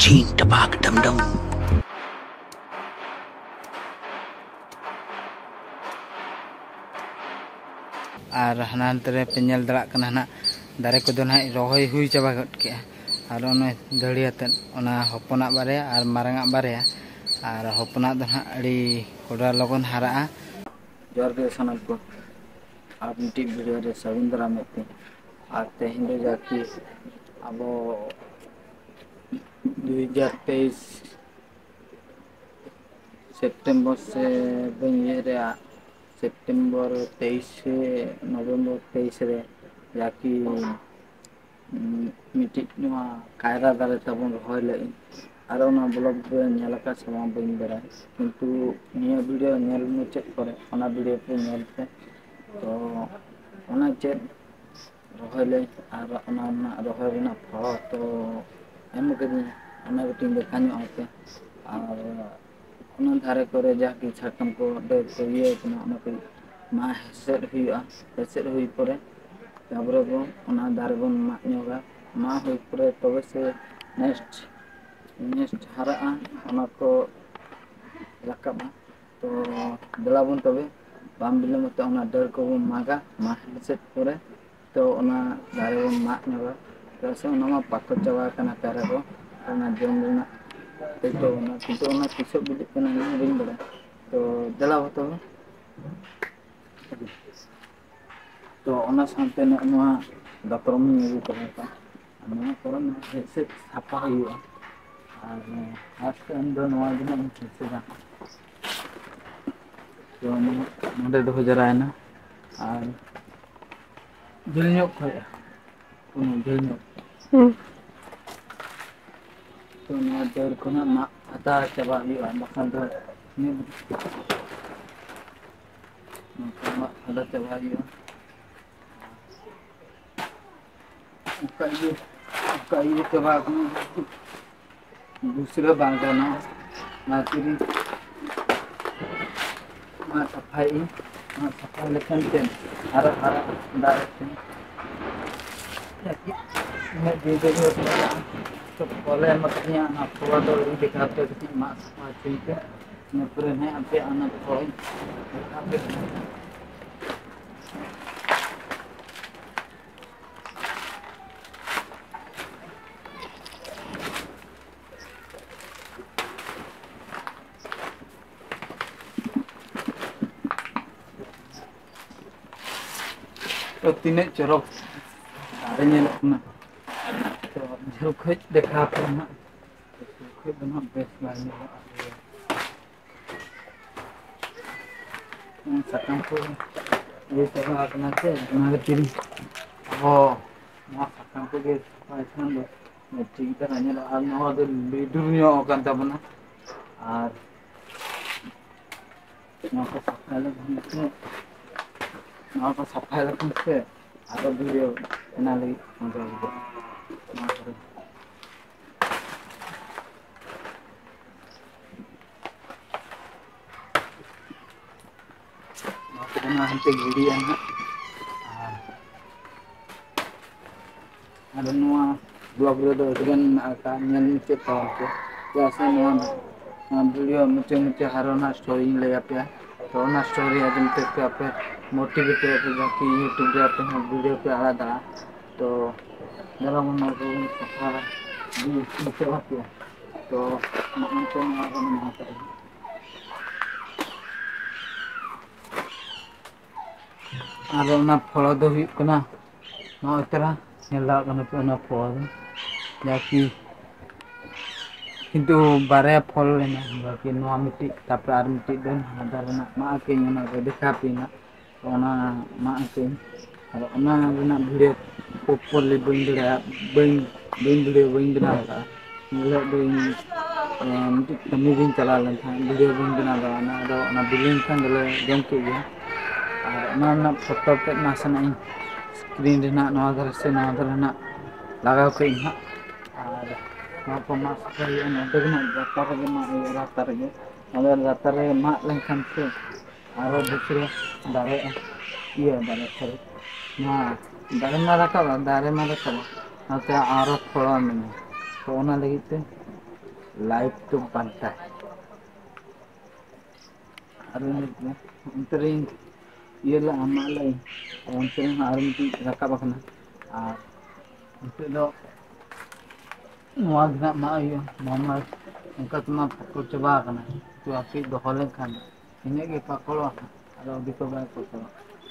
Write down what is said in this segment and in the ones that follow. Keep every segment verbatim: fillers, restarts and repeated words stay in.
Chin tabak dam dam. ᱟᱨ ᱦᱟᱱᱟ ᱱᱟᱛᱮ ᱨᱮ ᱯᱮ ᱧᱮᱞ ᱫᱟᱲᱮᱭᱟᱜ ᱠᱟᱱᱟ ᱱᱟᱦᱟᱜ, ᱫᱟᱨᱮ ᱠᱚᱫᱚ ᱱᱟᱦᱟᱜ ᱨᱚᱦᱚᱭ ᱦᱩᱭ ᱪᱟᱵᱟ ᱜᱚᱫ ᱠᱮᱜᱼᱟ᱾ ᱟᱨ ᱚᱱᱮ ᱫᱟᱹᱲᱤ ᱟᱛᱮᱫ, ᱚᱱᱟ ᱦᱚᱯᱚᱱᱟᱜ ᱵᱟᱨᱭᱟ ᱟᱨ ᱢᱟᱨᱟᱝᱟᱜ ᱵᱟᱨᱭᱟ᱾ ᱟᱨ ᱦᱚᱯᱚᱱᱟᱜ ᱫᱚ ᱱᱟᱦᱟᱜ ᱟᱹᱰᱤ ᱠᱚᱰᱨᱟ ᱞᱚᱜᱚᱱ ᱦᱟᱨᱟᱜᱼᱟ᱾ ᱡᱚᱦᱟᱨ ᱜᱮ ᱥᱟᱱᱟᱢ ᱠᱚ, ᱟᱨ ᱢᱤᱫᱴᱤᱡ ᱵᱷᱤᱰᱤᱭᱳ ᱨᱮ ᱥᱟᱹᱜᱩᱱ ᱫᱟᱨᱟᱢᱮᱫ ᱯᱮ᱾ ᱟᱨ ᱛᱮᱦᱮᱧ ᱫᱚ ᱡᱟᱠᱤ ᱟᱵᱚ ᱫᱩ ᱦᱟᱡᱟᱨ ᱛᱮᱭᱤᱥ ᱥᱮᱯᱴᱮᱢᱵᱚᱨ ᱥᱮ, ᱵᱟᱹᱧ ᱩᱭᱦᱟᱹᱨᱮᱜᱼᱟ, ᱥᱮᱯᱴᱮᱢᱵᱚᱨ ᱛᱮᱭᱤᱥ ᱥᱮ ᱱᱚᱵᱷᱮᱢᱵᱚᱨ ᱛᱮᱭᱤᱥ ᱨᱮ ᱡᱟᱠᱤ, ᱩᱸ, ᱢᱤᱫᱴᱤᱡ ᱱᱚᱣᱟ ᱠᱟᱭᱨᱟ ᱫᱟᱨᱮ ᱛᱟᱵᱚᱱ ᱨᱚᱦᱚᱭ ᱞᱟᱹᱜᱤᱫ᱾ ᱟᱨ ᱚᱱᱟ ᱵᱞᱚᱜ ᱫᱚ ᱧᱮᱞ ᱟᱠᱟᱫ ᱥᱮ ᱵᱟᱝ ᱵᱟᱹᱧ ᱵᱟᱲᱟᱭᱟ, ᱠᱤᱱᱛᱩ ᱱᱤᱭᱟᱹ ᱵᱷᱤᱰᱤᱭᱳ ᱧᱮᱞ ᱢᱩᱪᱟᱹᱫ ᱯᱚᱨᱮ ᱚᱱᱟ ᱵᱷᱤᱰᱤᱭᱳ ᱯᱮ ᱧᱮᱞ ᱯᱮ᱾ ᱛᱚ ᱚᱱᱟ ᱪᱮᱫ ᱨᱚᱦᱚᱭ ᱞᱮ, ᱟᱨ ᱚᱱᱟ ᱨᱮᱱᱟᱜ ᱨᱚᱦᱚᱭ ᱨᱮᱱᱟᱜ ᱯᱷᱚᱞ ᱛᱚ ᱮᱢ ᱠᱟᱹᱫᱤᱧᱟ, ᱚᱱᱟ ᱠᱟᱹᱴᱤᱡ ᱤᱧ ᱫᱮᱠᱷᱟᱣ ᱧᱚᱜ ᱟᱯᱮ᱾ ᱟᱨ ᱚᱱᱟ ᱫᱷᱟᱨᱮ ᱠᱚᱨᱮ ᱡᱟᱦᱟᱸ ᱠᱤ ᱥᱟᱠᱟᱢ ᱠᱚ ᱰᱟᱹᱨ ᱠᱚ ᱤᱭᱟᱹ ᱠᱟᱱᱟ, ᱚᱱᱟ ᱠᱚ ᱢᱟᱜ ᱦᱮᱸᱥᱮᱫ ᱦᱩᱭᱩᱜᱼᱟ᱾ ᱦᱮᱸᱥᱮᱫ ᱦᱩᱭ ᱯᱚᱨᱮ ᱛᱟᱨᱯᱚᱨᱮ ᱵᱚᱱ ᱚᱱᱟ ᱫᱟᱨᱮ ᱵᱚᱱ ᱢᱟᱜ ᱧᱚᱜᱟ᱾ ᱢᱟᱜ ᱦᱩᱭ ᱯᱚᱨᱮ ᱛᱚᱵᱮ ᱥᱮ ᱱᱮᱠᱥᱴ, ᱱᱮᱠᱥᱴ ᱦᱟᱨᱟᱜᱼᱟ, ᱚᱱᱟ ᱠᱚ ᱨᱟᱠᱟᱵᱼᱟ᱾ ᱛᱚ ᱫᱮᱞᱟ ᱵᱚᱱ ᱛᱚᱵᱮ ᱵᱟᱝ ᱵᱤᱞᱚᱢ ᱠᱟᱛᱮ ᱚᱱᱟ ᱰᱟᱹᱨ ᱠᱚᱵᱚᱱ ᱢᱟᱜᱟ, ᱢᱟᱜ ᱦᱮᱸᱥᱮᱫ ᱯᱚᱨᱮ ᱛᱚ ᱚᱱᱟ ᱫᱟᱨᱮ ᱵᱚᱱ ᱢᱟᱜ ᱧᱚᱜᱟ, ᱪᱮᱫᱟᱜ ᱥᱮ ᱚᱱᱟ ᱢᱟ ᱯᱟᱠᱚᱴ ᱪᱟᱵᱟ ᱟᱠᱟᱱᱟ ᱠᱟᱭᱨᱟ ᱠᱚ, ᱚᱱᱟ ᱡᱚᱢ ᱨᱮᱱᱟᱜ ᱟᱹᱭᱠᱟᱹᱣ ᱵᱟᱹᱱᱩᱜᱼᱟ᱾ ᱠᱤᱱᱛᱩ ᱚᱱᱟ ᱛᱤᱥᱚᱜ ᱵᱤᱞᱤᱜ ᱠᱟᱱᱟ ᱤᱧ ᱦᱚᱸ ᱵᱟᱹᱧ ᱵᱟᱲᱟᱭᱟ᱾ ᱛᱚ ᱫᱮᱞᱟ ᱵᱚ ᱛᱚᱵᱮ᱾ ᱛᱚ ᱚᱱᱟ ᱥᱟᱶᱛᱮ ᱱᱚᱜᱼᱚ ᱱᱚᱣᱟ ᱫᱟᱛᱨᱚᱢ ᱤᱧ ᱟᱹᱜᱩ ᱛᱚᱨᱟ ᱠᱟᱜᱼᱟ᱾ ᱟᱨ ᱱᱚᱣᱟ ᱠᱚᱨᱮ ᱱᱟᱜ ᱦᱮᱸᱥᱮᱫ ᱥᱟᱯᱷᱟ ᱦᱩᱭᱩᱜᱼᱟ᱾ ᱟᱨ first time ᱫᱚ ᱱᱚᱣᱟ ᱜᱮ ᱱᱟᱜ ᱤᱧ ᱦᱮᱸᱥᱮᱫᱟ᱾ ᱛᱚ ᱱᱚᱣᱟ ᱱᱚᱰᱮ ᱫᱚᱦᱚ ᱡᱟᱣᱨᱟᱭᱮᱱᱟ᱾ ᱟᱨ ᱡᱷᱟᱹᱞ ᱧᱚᱜ ᱠᱷᱚᱡ, ᱠᱳᱱᱳ ᱡᱷᱟᱹᱞ ᱧᱚᱜ᱾ ᱦᱩᱸ᱾ ᱛᱚ ᱱᱚᱣᱟ ᱰᱟᱹᱨ ᱠᱷᱚᱱᱟᱜ ᱢᱟᱜ ᱯᱷᱟᱫᱟ ᱪᱟᱵᱟ ᱦᱩᱭᱩᱜᱼᱟ, ᱵᱟᱠᱷᱟᱱ ᱫᱚ ᱱᱤᱭᱟᱹ ᱱᱚᱝᱠᱟ ᱢᱟᱜ ᱯᱷᱟᱫᱟ ᱪᱟᱵᱟ ᱦᱩᱭᱩᱜᱼᱟ᱾ ᱚᱱᱠᱟ ᱤᱭᱟᱹ, ᱚᱱᱠᱟ ᱤᱭᱟᱹ ᱪᱟᱵᱟ ᱟᱠᱟᱱᱟ᱾ ᱫᱩᱥᱨᱟᱹ ᱵᱟᱝ ᱜᱟᱱᱚᱜᱼᱟ᱾ ᱚᱱᱟ ᱛᱮᱜᱮ ᱚᱱᱟ ᱥᱟᱯᱷᱟᱭᱟᱹᱧ᱾ ᱚᱱᱟ ᱥᱟᱯᱷᱟ ᱞᱮᱠᱷᱟᱱ ᱪᱮᱫ ᱟᱨᱚ ᱦᱟᱨᱟ ᱫᱟᱨᱮ ᱛᱮ ᱩᱱᱟᱹᱜ ᱫᱤᱱ ᱨᱮ ᱧᱮᱞ ᱧᱟᱢᱚᱜᱼᱟ᱾ ᱵᱚᱞᱮ ᱮᱢ ᱠᱟᱫᱤᱧᱟ, ᱚᱱᱟ ᱯᱷᱚᱞ ᱫᱚ ᱤᱧ ᱵᱮᱠᱟᱨ ᱛᱮ ᱠᱟᱹᱴᱤᱡ ᱢᱟᱜ ᱥᱟᱯᱷᱟ ᱦᱚᱪᱚᱭ ᱯᱮ᱾ ᱤᱱᱟᱹ ᱯᱚᱨᱮ ᱱᱟᱦᱟᱜ ᱟᱯᱮᱭᱟᱜ ᱚᱱᱟ ᱯᱷᱚᱞ ᱫᱮᱠᱷᱟᱣ ᱯᱮ᱾ ᱛᱚ, ᱛᱤᱱᱟᱹᱜ ᱪᱚᱨᱚᱠ ᱫᱟᱨᱮ ᱧᱮᱞᱚᱜ ᱠᱟᱱᱟ᱾ ᱛᱚ, ᱡᱷᱟᱹᱞ ᱠᱷᱚᱡ ᱫᱮᱠᱷᱟᱣ ᱯᱮ ᱱᱟᱦᱟᱜ᱾ ᱥᱩᱨ ᱠᱷᱚᱡ ᱫᱚ ᱱᱟᱦᱟᱜ ᱵᱮᱥ ᱵᱟᱭ ᱧᱮᱞᱚᱜᱼᱟ᱾ ᱱᱚᱣᱟ ᱥᱟᱠᱟᱢ ᱠᱚ ᱤᱭᱟᱹ ᱪᱟᱵᱟ ᱟᱠᱟᱱᱟ ᱥᱮ, ᱚᱱᱟ ᱠᱷᱟᱹᱛᱤᱨ ᱚ, ᱱᱚᱣᱟ ᱥᱟᱠᱟᱢ ᱠᱚᱜᱮ ᱥᱟᱯᱷᱟᱭ ᱠᱷᱟᱱ ᱫᱚ ᱴᱷᱤᱠ ᱫᱷᱟᱨᱟ ᱧᱮᱞᱚᱜᱼᱟ᱾ ᱟᱨ ᱱᱚᱣᱟ ᱫᱚ ᱞᱤᱰᱩᱨ ᱧᱚᱜ ᱟᱠᱟᱱ ᱛᱟᱵᱚᱱᱟ᱾ ᱟᱨ ᱱᱚᱣᱟ ᱠᱚ ᱥᱟᱯᱷᱟ ᱞᱮᱠᱷᱟᱱ ᱥᱮ, ᱱᱚᱣᱟ ᱠᱚ ᱥᱟᱯᱷᱟ ᱞᱮᱠᱷᱟᱱ ᱥᱮ ᱟᱨᱚ ᱵᱷᱤᱰᱤᱭᱳ ᱵᱮᱱᱟᱣ ᱞᱟᱹᱜᱤᱫ ᱚᱱᱠᱟ ᱵᱩᱡᱷᱟᱹᱜᱼᱟ᱾ ᱱᱚᱣᱟ ᱠᱚᱨᱮ ᱱᱚᱣᱟ ᱠᱚᱫᱚ ᱱᱟᱦᱟᱜ ᱦᱟᱱᱛᱮ ᱜᱤᱰᱤᱭᱟ ᱱᱟᱦᱟᱜ᱾ ᱟᱨ ᱟᱫᱚ ᱱᱚᱣᱟ ᱵᱞᱚᱜ ᱨᱮᱫᱚ ᱟᱹᱰᱤᱜᱟᱱ ᱢᱮᱱᱟᱜ ᱟᱠᱟᱫ, ᱧᱮᱞ ᱢᱩᱪᱟᱹᱫ ᱛᱟᱵᱚᱱ ᱯᱮ᱾ ᱪᱮᱫᱟᱜ ᱥᱮ ᱱᱚᱣᱟ, ᱱᱚᱣᱟ ᱵᱷᱤᱰᱤᱭᱳ ᱢᱩᱪᱟᱹᱫ ᱢᱩᱪᱟᱹᱫ ᱟᱨᱚ ᱚᱱᱟ ᱥᱴᱳᱨᱤᱧ ᱞᱟᱹᱭ ᱟᱯᱮᱭᱟ᱾ ᱛᱚ ᱚᱱᱟ ᱥᱴᱳᱨᱤ ᱟᱸᱡᱚᱢ ᱛᱮ ᱟᱯᱮ ᱢᱳᱴᱤᱵᱷᱮᱴᱚᱜ ᱟᱯᱮ, ᱡᱟᱦᱟᱸ ᱠᱤ ᱭᱩᱴᱩᱵᱽ ᱨᱮ ᱟᱯᱮ ᱦᱚᱸ ᱵᱷᱤᱰᱤᱭᱳ ᱯᱮ ᱟᱲᱟᱜ ᱫᱟᱲᱮᱭᱟᱜᱼᱟ᱾ ᱛᱚ ᱫᱮᱞᱟ ᱵᱚᱱ ᱱᱚᱣᱟ ᱠᱚᱵᱚᱱ ᱥᱟᱯᱷᱟ ᱤᱫᱤ ᱢᱩᱪᱟᱹᱫ ᱟᱯᱮᱭᱟ᱾ ᱛᱚ ᱱᱚᱜᱼᱚᱭ ᱛᱚ ᱱᱚᱣᱟ ᱵᱚᱱ ᱮᱢᱟ ᱠᱟᱜᱼᱟ᱾ ᱟᱨ ᱚᱱᱟ ᱯᱷᱚᱞ ᱫᱚ ᱦᱩᱭᱩᱜ ᱠᱟᱱᱟ ᱱᱚᱜᱼᱚᱭ ᱛᱚᱨᱟ ᱧᱮᱞ ᱫᱟᱲᱮᱭᱟᱜ ᱠᱟᱱᱟ ᱯᱮ ᱚᱱᱟ ᱯᱷᱚᱞ, ᱡᱟᱦᱟᱸ ᱠᱤ ᱠᱤᱱᱛᱩ ᱵᱟᱨᱭᱟ ᱯᱷᱚᱞ ᱞᱮᱱᱟ, ᱡᱟᱦᱟᱸ ᱠᱤ ᱱᱚᱣᱟ ᱢᱤᱫᱴᱤᱡ, ᱛᱟᱨᱯᱚᱨᱮ ᱟᱨ ᱢᱤᱫᱴᱤᱡ ᱫᱚ ᱦᱟᱱᱟ ᱫᱟᱨᱮ ᱨᱮᱱᱟᱜ ᱢᱟᱜ ᱟᱹᱠᱷᱨᱤᱧ, ᱚᱱᱟ ᱠᱚ ᱫᱮᱠᱷᱟᱣ ᱟᱯᱮ ᱱᱟᱜ᱾ ᱚᱱᱟ ᱢᱟᱜ ᱟᱹᱠᱷᱨᱤᱧ, ᱟᱫᱚ ᱚᱱᱟ ᱨᱮᱱᱟᱜ ᱵᱷᱤᱰᱤᱭᱳ ᱯᱨᱚᱯᱟᱨᱞᱤ ᱵᱟᱹᱧ ᱫᱟᱲᱮᱭᱟᱜᱼᱟ, ᱵᱟᱹᱧ, ᱵᱟᱹᱧ ᱵᱷᱤᱰᱤᱭᱳ ᱵᱟᱹᱧ ᱵᱮᱱᱟᱣ ᱟᱠᱟᱫᱼᱟ᱾ ᱮᱱ ᱦᱤᱞᱳᱜ ᱫᱚ ᱤᱧ, ᱮ, ᱢᱤᱫᱴᱤᱡ ᱠᱟᱹᱢᱤ ᱜᱤᱧ ᱪᱟᱞᱟᱣ ᱞᱮᱱ ᱛᱟᱦᱮᱸᱫ, ᱵᱷᱤᱰᱤᱭᱳ ᱵᱟᱹᱧ ᱵᱮᱱᱟᱣ ᱞᱮᱫᱟ᱾ ᱚᱱᱟ ᱟᱫᱚ ᱚᱱᱟ ᱵᱤᱞᱤ ᱞᱮᱱᱠᱷᱟᱱ ᱫᱚᱞᱮ ᱡᱚᱢ ᱠᱮᱫ ᱜᱮᱭᱟ᱾ ᱟᱨ ᱚᱱᱟ ᱨᱮᱱᱟᱜ ᱯᱷᱳᱴᱳ ᱛᱮᱫ ᱱᱟᱥᱮᱱᱟᱜ ᱤᱧ ᱥᱠᱨᱤᱱ ᱨᱮᱱᱟᱜ ᱱᱚᱣᱟ ᱫᱷᱟᱨᱮ ᱥᱮ ᱱᱚᱣᱟ ᱫᱷᱟᱨᱮ ᱱᱟᱜ ᱞᱟᱜᱟᱣ ᱠᱟᱜ ᱟᱹᱧ ᱦᱟᱸᱜ᱾ ᱟᱨ ᱱᱚᱣᱟ ᱠᱚ ᱢᱟᱜ ᱥᱟᱯᱷᱟᱭ ᱦᱩᱭᱩᱜᱼᱟ, ᱱᱚᱰᱮ ᱜᱮ ᱱᱟᱜ ᱞᱟᱛᱟᱨ ᱨᱮᱜᱮ ᱢᱟᱜ ᱦᱩᱭᱩᱜᱼᱟ, ᱞᱟᱛᱟᱨ ᱨᱮᱜᱮ᱾ ᱱᱚᱰᱮ ᱞᱟᱛᱟᱨ ᱨᱮ ᱢᱟᱜ ᱞᱮᱱᱠᱷᱟᱱ ᱥᱮ ᱟᱨᱚ ᱫᱩᱥᱨᱟᱹ ᱫᱟᱨᱮ, ᱤᱭᱟᱹ ᱫᱟᱨᱮ, ᱥᱚᱨᱤ, ᱱᱚᱣᱟ ᱫᱟᱨᱮ ᱢᱟ ᱨᱟᱠᱟᱵᱟ, ᱫᱟᱨᱮ ᱢᱟ ᱨᱟᱠᱟᱵᱟ, ᱱᱚᱛᱮ ᱟᱨᱚ ᱯᱷᱚᱲᱚ ᱢᱮᱱᱟᱜᱼᱟ᱾ ᱛᱚ ᱚᱱᱟ ᱞᱟᱹᱜᱤᱫ ᱛᱮ ᱞᱟᱭᱤᱴ ᱫᱚ ᱵᱟᱝ ᱛᱟᱦᱮᱸ᱾ ᱟᱨ ᱚᱱᱛᱮ ᱨᱤᱧ ᱤᱭᱟᱹ ᱞᱮᱫᱼᱟ, ᱢᱟᱜ ᱞᱮᱫ, ᱚᱱᱛᱮ ᱨᱮᱦᱚᱸ ᱟᱨ ᱢᱤᱫᱴᱤᱡ ᱨᱟᱠᱟᱵ ᱟᱠᱟᱱᱟ᱾ ᱟᱨ ᱱᱤᱛᱚᱜ ᱫᱚ ᱱᱚᱣᱟ ᱜᱮ ᱦᱟᱸᱜ ᱢᱟᱜ ᱦᱩᱭᱩᱜᱼᱟ᱾ ᱱᱚᱣᱟ ᱢᱟ ᱚᱱᱠᱟ ᱛᱮᱢᱟ ᱯᱚᱠᱚᱲ ᱪᱟᱵᱟ ᱟᱠᱟᱱᱟ, ᱛᱚ ᱟᱨ ᱠᱟᱹᱡ ᱫᱚᱦᱚ ᱞᱮᱱᱠᱷᱟᱱ ᱤᱱᱟᱹᱜ ᱜᱮ ᱯᱟᱠᱚᱲᱚᱜᱼᱟ ᱦᱟᱸᱜ, ᱟᱫᱚ ᱟᱹᱰᱤ ᱠᱚ ᱵᱟᱭ ᱯᱟᱠᱚᱲᱚᱜᱼᱟ᱾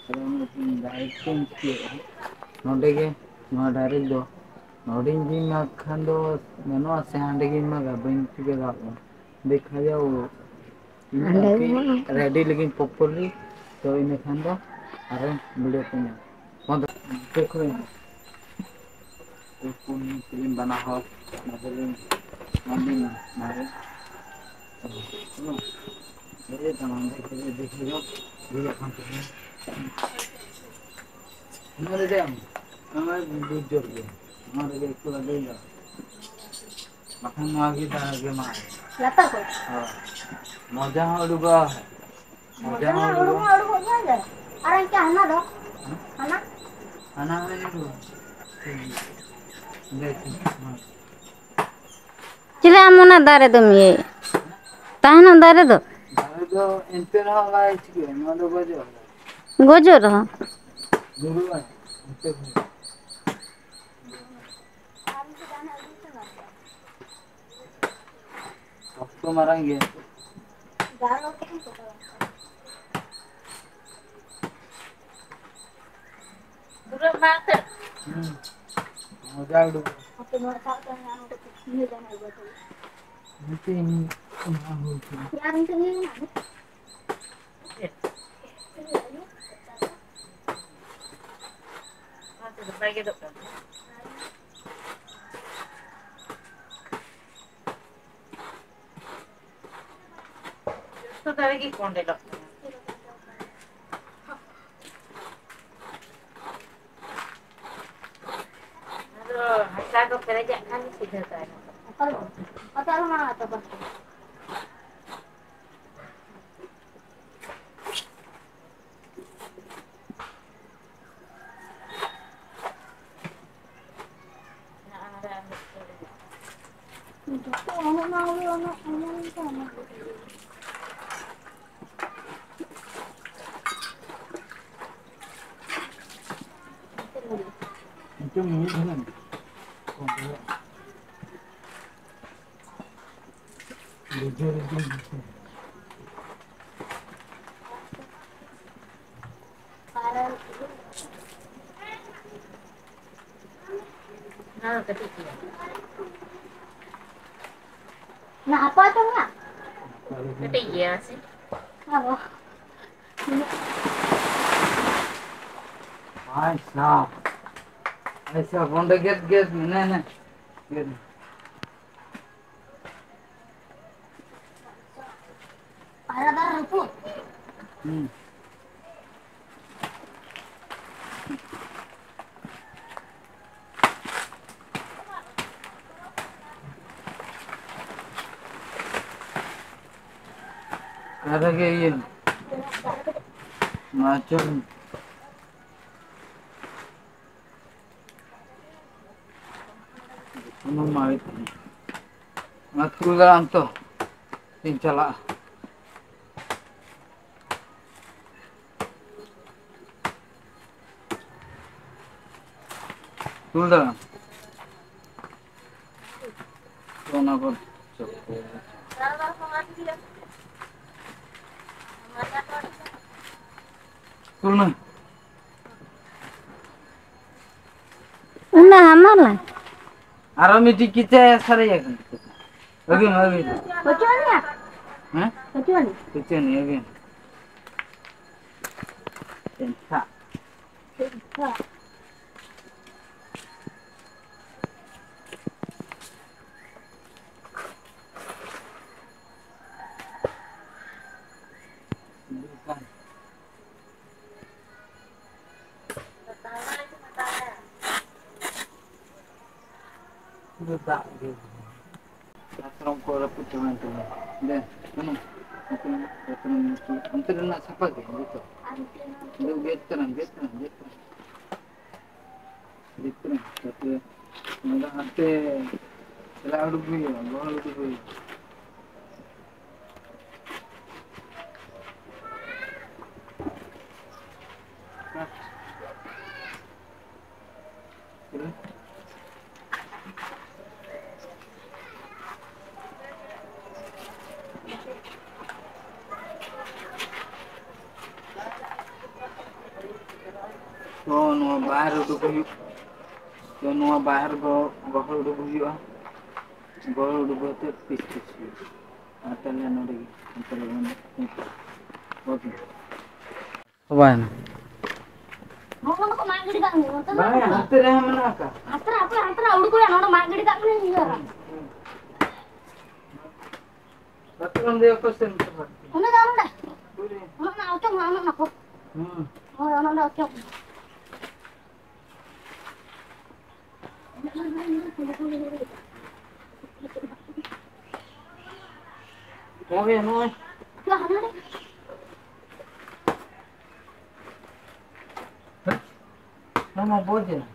ᱟᱫᱚ ᱚᱱᱟ ᱛᱮ ᱤᱧ ᱰᱟᱭᱨᱮᱠᱴ ᱤᱧ ᱪᱤᱠᱟᱹᱭᱮᱫᱼᱟ, ᱱᱚᱰᱮ ᱜᱮ ᱱᱚᱣᱟ ᱰᱟᱭᱨᱮᱠᱴ ᱫᱚ ᱱᱚᱰᱮᱧ ᱵᱤᱱ ᱢᱟᱜᱽ ᱠᱷᱟᱱ ᱫᱚ ᱜᱟᱱᱚᱜᱼᱟ ᱥᱮ ᱦᱟᱸᱰᱮ ᱜᱤᱧ ᱢᱟᱜᱟ, ᱵᱟᱹᱧ ᱴᱷᱤᱠᱟᱹ ᱫᱟᱲᱮᱭᱟᱜ ᱠᱟᱱᱟ᱾ ᱫᱮᱠᱷᱟ ᱡᱟᱣ, ᱤᱧ ᱦᱟᱸᱰᱮ ᱟᱨᱠᱤ ᱜᱮ ᱢᱟᱜᱽ ᱢᱮ᱾ ᱨᱮᱰᱤ ᱞᱟᱹᱜᱤᱫ ᱯᱨᱚᱯᱟᱨᱞᱤ, ᱛᱚ ᱤᱱᱟᱹ ᱠᱷᱟᱱ ᱫᱚ ᱟᱨᱚ ᱵᱷᱤᱰᱤᱭᱳ ᱠᱚ ᱧᱟᱢᱟ᱾ ᱵᱚᱱᱫᱚ᱾ ᱪᱮᱫ ᱠᱚ ᱦᱩᱭᱱᱟ? ᱯᱩᱱ ᱛᱤᱞᱤᱧ ᱵᱟᱱᱟ ᱦᱚᱲ ᱢᱟᱫᱮᱞᱤᱧ ᱢᱟᱱᱞᱤᱧ ᱢᱟᱨᱮ᱾ ᱵᱩᱡᱷᱟᱹᱣ ᱫᱟᱢ, ᱚᱸᱰᱮ ᱠᱷᱚᱱ ᱫᱮᱠᱷ ᱦᱩᱭᱩᱜ, ᱵᱩᱡᱷᱟᱹᱜ ᱠᱟᱱ ᱛᱟᱦᱮᱸᱱᱟ᱾ ᱚᱱᱟ ᱨᱮᱜᱮ ᱟᱢ, ᱚᱱᱟ ᱵᱩᱡᱽ ᱡᱳᱨ ᱜᱮ᱾ ᱚᱱᱟ ᱨᱮᱜᱮ ᱮᱠᱴᱩ ᱟᱹᱰᱤ ᱜᱟᱱ᱾ ᱵᱟᱠᱷᱟᱱ ᱱᱚᱣᱟ ᱜᱮ ᱫᱟᱜ ᱜᱮ ᱢᱟ᱾ ᱞᱟᱛᱟᱨ ᱠᱷᱚᱱ? ᱦᱳᱭ᱾ ᱢᱚᱡᱟ ᱦᱚᱸ ᱩᱰᱩᱠᱚᱜᱼᱟ᱾ ᱢᱚᱡᱟ ᱦᱚᱸ ᱩᱰᱩᱠᱚᱜ ᱜᱮᱭᱟ ᱡᱮ᱾ ᱟᱨ ᱤᱱᱠᱟ ᱦᱟᱱᱟ ᱫᱚ? ᱦᱟᱱᱟ? ᱦᱟᱱᱟ ᱦᱚᱸ ᱩᱰᱩᱠᱚᱜᱼᱟ᱾ ᱴᱷᱤᱠ ᱜᱮᱭᱟ᱾ ᱞᱟᱹᱭ ᱯᱮ᱾ ᱦᱳᱭ᱾ ᱪᱮᱫᱟᱜ ᱟᱢ ᱚᱱᱟ ᱫᱟᱨᱮ ᱫᱚᱢ ᱤᱭᱟᱹᱭᱮᱫ? ᱛᱟᱦᱮᱱᱚᱜ ᱫᱟᱨᱮ ᱫᱚ᱾ ᱫᱟᱨᱮ ᱫᱚ ᱮᱱᱛᱮ ᱨᱮᱦᱚᱸ ᱵᱟᱭ ᱪᱤᱠᱟᱹᱜᱼᱟ, ᱱᱚᱣᱟ ᱫᱚ ᱜᱚᱡᱚᱜᱼᱟ᱾ ᱜᱚᱡᱚᱜ ᱨᱮᱦᱚᱸ? ᱧᱩᱨᱩᱜᱼᱟ᱾ ᱮᱱᱛᱮ ᱨᱮᱦᱚᱸ᱾ ᱥᱚᱠᱛᱚ ᱢᱟᱨᱟᱝ ᱜᱮᱭᱟ᱾ ᱯᱩᱨᱟᱹ ᱢᱟᱜ ᱛᱮ? ᱦᱩᱸ᱾ ᱢᱚᱡᱟ ᱩᱰᱩᱠ᱾ ᱢᱤᱫᱴᱮᱱ ᱮᱢᱟ ᱦᱩᱭ ᱠᱟᱱᱟ᱾ ᱚᱱᱟ ᱛᱮᱫᱚ ᱵᱟᱭ ᱜᱮᱫᱚᱜ ᱠᱟᱱᱟ᱾ ᱡᱚᱛᱚ ᱫᱟᱨᱮ ᱜᱮ ᱠᱚᱸᱰᱮᱞᱚᱜ ᱠᱟᱱᱟ᱾ ᱟᱫᱚ ᱦᱟᱥᱟ ᱠᱚ ᱯᱮᱨᱮᱡᱟᱜ ᱠᱷᱟᱱ ᱥᱤᱫᱷᱟᱹ ᱛᱟᱦᱮᱱᱟ᱾ ᱦᱮᱸ, ᱠᱟᱹᱴᱤᱡ ᱜᱮᱭᱟ᱾ ᱚᱱᱟ ᱟᱯᱟ ᱛᱚ ᱢᱮᱱᱟᱜ? ᱠᱟᱹᱴᱤᱡ ᱜᱮᱭᱟ ᱥᱮ? ᱟᱵᱚ᱾ ᱟᱭ ᱥᱟᱵ᱾ ᱟᱭ ᱥᱟᱵ, ᱚᱸᱰᱮ ᱜᱮᱫ, ᱜᱮᱫ, ᱱᱮ, ᱱᱮ᱾ ᱜᱮᱫ᱾ ᱯᱟᱭᱨᱟ ᱫᱟᱨᱮ ᱨᱟᱹᱯᱩᱫ᱾ ᱦᱩᱸ᱾ ᱚᱠᱟ ᱨᱮᱜᱮ ᱤᱭᱟᱹ᱾ ᱢᱟ ᱪᱚᱞ᱾ ᱚᱱᱟ ᱢᱟ ᱦᱩᱭᱩᱜ ᱠᱟᱱᱟ᱾ ᱚᱱᱟ ᱛᱩᱞ ᱫᱟᱲᱮᱭᱟᱜ ᱟᱢ ᱛᱚ? ᱤᱧ ᱪᱟᱞᱟᱜᱼᱟ᱾ ᱛᱩᱞ ᱫᱟᱲᱮᱭᱟᱜ ᱟᱢ? ᱚᱱᱟ ᱠᱚ ᱛᱩᱞ ᱢᱮ᱾ ᱩᱱᱟᱹᱜ ᱦᱟᱢᱟᱞᱟ? ᱟᱨᱚ ᱢᱤᱫᱴᱤᱡ ᱠᱤᱪᱟ ᱥᱟᱨᱮᱡ ᱟᱠᱟᱱᱟ᱾ ᱟᱹᱜᱩᱭ ᱢᱮ, ᱟᱹᱜᱩᱭ ᱢᱮ᱾ ᱯᱟᱹᱪᱩᱜ ᱟᱹᱱᱤᱡ? ᱦᱮᱸ? ᱯᱟᱹᱪᱩᱜ ᱟᱹᱱᱤᱡ? ᱯᱟᱹᱪᱩᱜ ᱟᱹᱱᱤᱡ, ᱟᱹᱜᱩᱭ ᱢᱮ᱾ ᱪᱮᱫ ᱠᱷᱟ? ᱪᱮᱫ ᱠᱷᱟ? ᱯᱩᱨᱟᱹ ᱫᱟᱜ ᱜᱮ᱾ ᱫᱟᱛᱨᱚᱢ ᱠᱚ ᱨᱟᱹᱯᱩᱫ ᱪᱟᱵᱟᱭᱮᱱ ᱛᱟᱞᱮᱭᱟ᱾ ᱫᱮ, ᱥᱩᱱᱩᱢ᱾ ᱚᱱᱛᱮ ᱨᱮᱱᱟᱜ ᱥᱟᱯᱷᱟ ᱜᱮ, ᱡᱚᱛᱚ᱾ ᱜᱮᱫ ᱛᱟᱞᱟᱝ, ᱜᱮᱫ ᱛᱟᱞᱟᱝ, ᱜᱮᱫ ᱛᱟᱞᱟᱝ᱾ ᱜᱮᱫ ᱛᱟᱞᱟᱝ᱾ ᱛᱟᱨᱯᱚᱨᱮ ᱱᱚᱰᱮ ᱦᱟᱱᱛᱮ ᱪᱟᱞᱟᱣ ᱩᱰᱩᱠ ᱦᱩᱭᱩᱜᱼᱟ, ᱜᱚᱦᱚᱲ ᱩᱰᱩᱠ ᱦᱩᱭᱩᱜᱼᱟ᱾ ᱛᱚ ᱱᱚᱣᱟ ᱵᱟᱦᱮᱨ ᱩᱰᱩᱠ ᱦᱩᱭᱩᱜ, ᱛᱚ ᱱᱚᱣᱟ ᱵᱟᱦᱮᱨ ᱫᱚ ᱜᱚᱦᱚᱲ ᱩᱰᱩᱠ ᱦᱩᱭᱩᱜᱼᱟ᱾ ᱜᱚᱦᱚᱲ ᱩᱰᱩᱠ ᱠᱟᱛᱮ ᱯᱤᱥ ᱯᱤᱥ ᱦᱩᱭᱩᱜᱼᱟ᱾ ᱟᱨ ᱛᱟᱦᱞᱮ ᱱᱚᱰᱮ ᱜᱮ, ᱱᱚᱛᱮ ᱨᱮ ᱵᱚᱱ ᱳᱠᱮ᱾ ᱪᱟᱵᱟᱭᱮᱱᱟ᱾ ᱱᱚᱜᱼᱚ ᱱᱚᱣᱟ ᱠᱚ ᱢᱟᱜ ᱜᱤᱰᱤ ᱠᱟᱜ ᱢᱮ, ᱱᱚᱛᱮ ᱫᱚ ᱵᱟᱝ, ᱦᱟᱱᱛᱮ ᱨᱮ ᱢᱮᱱᱟᱜ ᱟᱠᱟᱫ᱾ ᱦᱟᱱᱛᱮ ᱨᱮ, ᱦᱟᱯᱮ, ᱦᱟᱱᱛᱮ ᱨᱮ ᱩᱰᱩᱠ ᱦᱩᱭᱩᱜᱼᱟ, ᱱᱚᱰᱮ ᱢᱟᱜ ᱜᱤᱰᱤ ᱠᱟᱜ ᱢᱮ, ᱤᱭᱟᱹ᱾ ᱵᱟᱛᱨᱩᱢ ᱫᱚ ᱚᱠᱚᱭ ᱥᱮᱱ ᱪᱟᱞᱟᱜ? ᱚᱱᱮ ᱫᱚ ᱚᱱᱚᱰᱟ᱾ ᱚᱱᱮ ᱚᱱᱟ ᱚᱪᱚᱜ ᱢᱮ, ᱚᱱᱮ ᱚᱱᱟ ᱠᱚ᱾ ᱦᱩᱸ᱾ ᱦᱳᱭ, ᱚᱱᱮ ᱚᱸᱰᱮ ᱚᱪᱚᱜ ᱢᱮ᱾ ᱱᱚᱜᱼᱚᱭ, ᱱᱚᱜᱼᱚᱭ᱾ ᱱᱚᱣᱟ ᱢᱟ ᱵᱚᱡ ᱮᱱᱟ᱾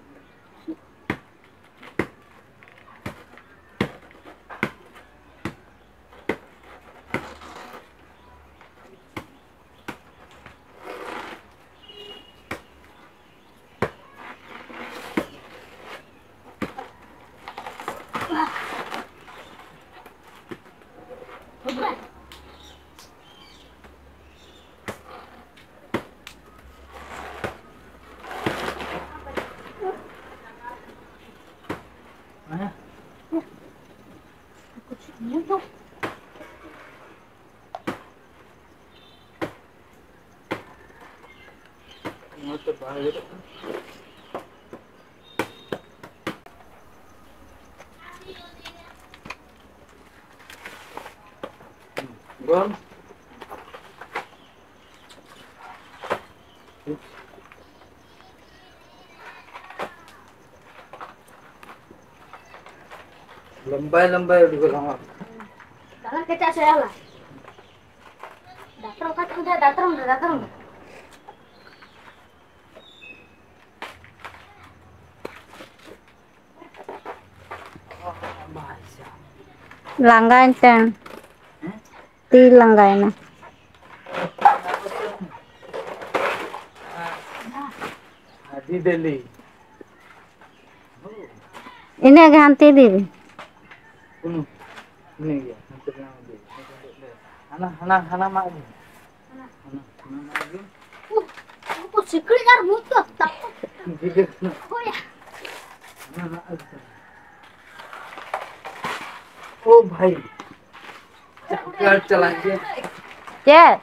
ᱱᱚᱣᱟ ᱛᱚ ᱵᱟᱝ ᱜᱮᱫᱚᱜ ᱠᱟᱱᱟ᱾ ᱜᱚᱞ᱾ ᱞᱚᱢᱵᱟᱭ ᱞᱚᱢᱵᱟᱭ ᱩᱰᱩᱠᱚᱜ ᱛᱟᱢᱟ᱾ ᱫᱟᱞᱟᱝ ᱠᱮᱪᱟᱜ ᱥᱮ ᱟᱞᱟ? ᱫᱟᱛᱨᱚᱢ ᱠᱟᱴ ᱠᱚ ᱫᱟᱛᱨᱚᱢ ᱨᱮ, ᱫᱟᱛᱨᱚᱢ ᱨᱮ᱾ ᱞᱟᱸᱜᱟᱭᱮᱱ ᱛᱮ᱾ ᱛᱤ ᱞᱟᱸᱜᱟᱭᱮᱱᱟ᱾ ᱟᱹᱰᱤ ᱰᱮᱞᱤ᱾ ᱤᱱᱟᱹᱜ ᱜᱮ ᱦᱟᱱᱛᱮ ᱤᱫᱤ ᱵᱤᱱ᱾ ᱠᱳᱱᱳ, ᱤᱱᱟᱹ ᱜᱮ, ᱦᱟᱱᱛᱮ ᱨᱮᱱᱟᱜ ᱤᱫᱤ᱾ ᱦᱟᱱᱟ, ᱦᱟᱱᱟ, ᱦᱟᱱᱟ ᱢᱟᱜ ᱵᱤᱱ᱾ ᱦᱟᱱᱟ, ᱦᱟᱱᱟ ᱢᱟᱜ ᱵᱤᱱ᱾ ᱥᱤᱠᱲᱤᱡ ᱟᱨ ᱵᱷᱩᱛ ᱠᱚ ᱛᱟᱯᱚ᱾ ᱦᱳᱭ᱾ ᱳ ᱵᱷᱟᱭ, ᱪᱟᱠᱠᱟᱨ ᱪᱟᱞᱟᱜ ᱜᱮ᱾ ᱪᱮᱫ?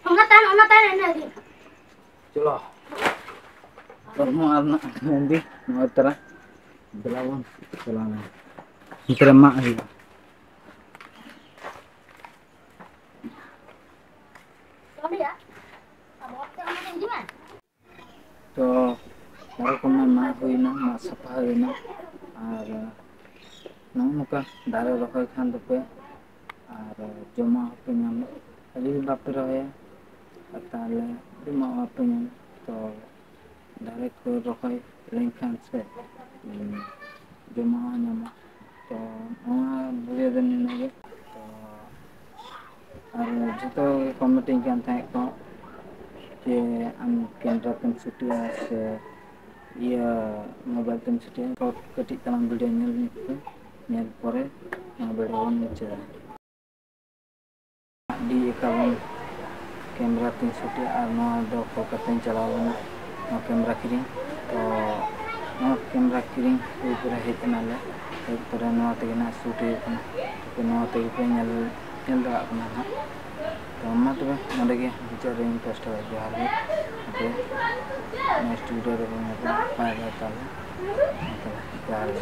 ᱚᱱᱟ ᱛᱟᱭᱚᱢ, ᱚᱱᱟ ᱛᱟᱭᱚᱢ, ᱤᱱᱟᱹ ᱜᱮ᱾ ᱪᱚᱞᱚ᱾ ᱛᱚ, ᱱᱚᱣᱟ ᱨᱮᱱᱟᱜ ᱢᱚᱱᱫᱤᱨ, ᱱᱚᱣᱟ ᱛᱟᱨᱟ᱾ ᱫᱮᱞᱟ ᱵᱚᱱ ᱪᱟᱞᱟᱣ ᱞᱮᱱ᱾ ᱱᱚᱛᱮ ᱨᱮ ᱢᱟᱜ ᱦᱩᱭᱩᱜᱼᱟ᱾ ᱛᱚ, ᱫᱟᱨᱮ ᱠᱚᱢᱟ ᱢᱟᱜ ᱦᱩᱭᱱᱟ, ᱢᱟᱜ ᱥᱟᱯᱷᱟ ᱦᱩᱭᱱᱟ᱾ ᱟᱨ ᱱᱚᱜᱼᱚ ᱱᱚᱝᱠᱟ ᱫᱟᱨᱮ ᱨᱚᱦᱚᱭ ᱠᱷᱟᱱ ᱫᱚᱯᱮ ᱟᱨ ᱡᱚᱢᱟᱜ ᱦᱚᱸᱯᱮ ᱧᱟᱢᱟ᱾ ᱟᱨ ᱡᱩᱫᱤ ᱵᱟᱯᱮ ᱨᱚᱦᱚᱭᱟ, ᱟᱨ ᱛᱟᱦᱚᱞᱮ ᱡᱚᱢᱟᱜ ᱵᱟᱯᱮ ᱧᱟᱢᱟ᱾ ᱛᱚ, ᱫᱟᱨᱮ ᱠᱚ ᱨᱚᱦᱚᱭ ᱞᱮᱱᱠᱷᱟᱱ ᱥᱮ, ᱩᱸ, ᱡᱚᱢᱟᱜ ᱦᱚᱸ ᱧᱟᱢᱚᱜᱼᱟ᱾ ᱛᱚ, ᱱᱚᱣᱟ video ᱫᱚ ᱱᱤᱱᱟᱹᱜ ᱜᱮ᱾ ᱛᱚ, ᱟᱨ ᱡᱚᱛᱚ ᱜᱮ ᱠᱚ ᱢᱤᱛᱟᱹᱧ ᱠᱟᱱ ᱛᱟᱦᱮᱸᱫ ᱠᱚ ᱡᱮ, "ᱟᱢ camera ᱛᱮᱢ ᱥᱩᱴᱤᱝᱟ ᱥᱮ ᱤᱭᱟᱹ mobile ᱛᱮᱢ ᱥᱩᱴᱤᱝᱟ?" ᱛᱚ, ᱠᱟᱹᱴᱤᱡ ᱛᱟᱞᱟᱝ video ᱧᱮᱞ ᱧᱚᱜ ᱯᱮ, ᱧᱮᱞ ᱯᱚᱨᱮ ᱱᱚᱣᱟ video ᱵᱚᱱ ᱢᱩᱪᱟᱹᱫᱟ᱾ ᱟᱹᱰᱤ ᱮᱠᱟᱞ ᱵᱚᱱ camera ᱛᱤᱧ ᱥᱩᱴᱤᱝᱟ ᱟᱨ ᱱᱚᱣᱟ ᱫᱚ ᱠᱳᱞᱠᱟᱛᱟᱧ ᱪᱟᱞᱟᱣ ᱞᱮᱱᱟ ᱱᱚᱣᱟ camera ᱠᱤᱨᱤᱧ᱾ ᱛᱚ, ᱱᱚᱣᱟ camera ᱠᱤᱨᱤᱧ ᱦᱩᱭ ᱯᱚᱨᱮ ᱦᱮᱡ ᱮᱱᱟᱞᱮ, ᱦᱮᱡ ᱯᱚᱨᱮ ᱱᱚᱣᱟ ᱛᱮᱜᱮ ᱱᱟᱜ ᱥᱩᱴ ᱦᱩᱭᱩᱜ ᱠᱟᱱᱟ᱾ ᱛᱚ, ᱱᱚᱣᱟ ᱛᱮᱜᱮ ᱯᱮ ᱧᱮᱞ, ᱧᱮᱞ ᱫᱟᱲᱮᱭᱟᱜ ᱠᱟᱱᱟ ᱱᱟᱜ᱾ ᱛᱚ, ᱢᱟ ᱛᱚᱵᱮ ᱱᱚᱸᱰᱮ ᱜᱮ ᱢᱩᱪᱟᱹᱫ ᱨᱮᱧ ᱯᱳᱥᱴᱟ᱾ ᱡᱚᱦᱟᱨ ᱜᱮ᱾ ᱟᱯᱮ next video ᱨᱮᱵᱚᱱ ᱧᱟᱯᱟᱢᱟ᱾ ᱵᱟᱭ ᱵᱟᱭ ᱛᱟᱦᱚᱞᱮ᱾ ᱢᱟ ᱛᱚᱵᱮ, ᱡᱚᱦᱟᱨ ᱜᱮ᱾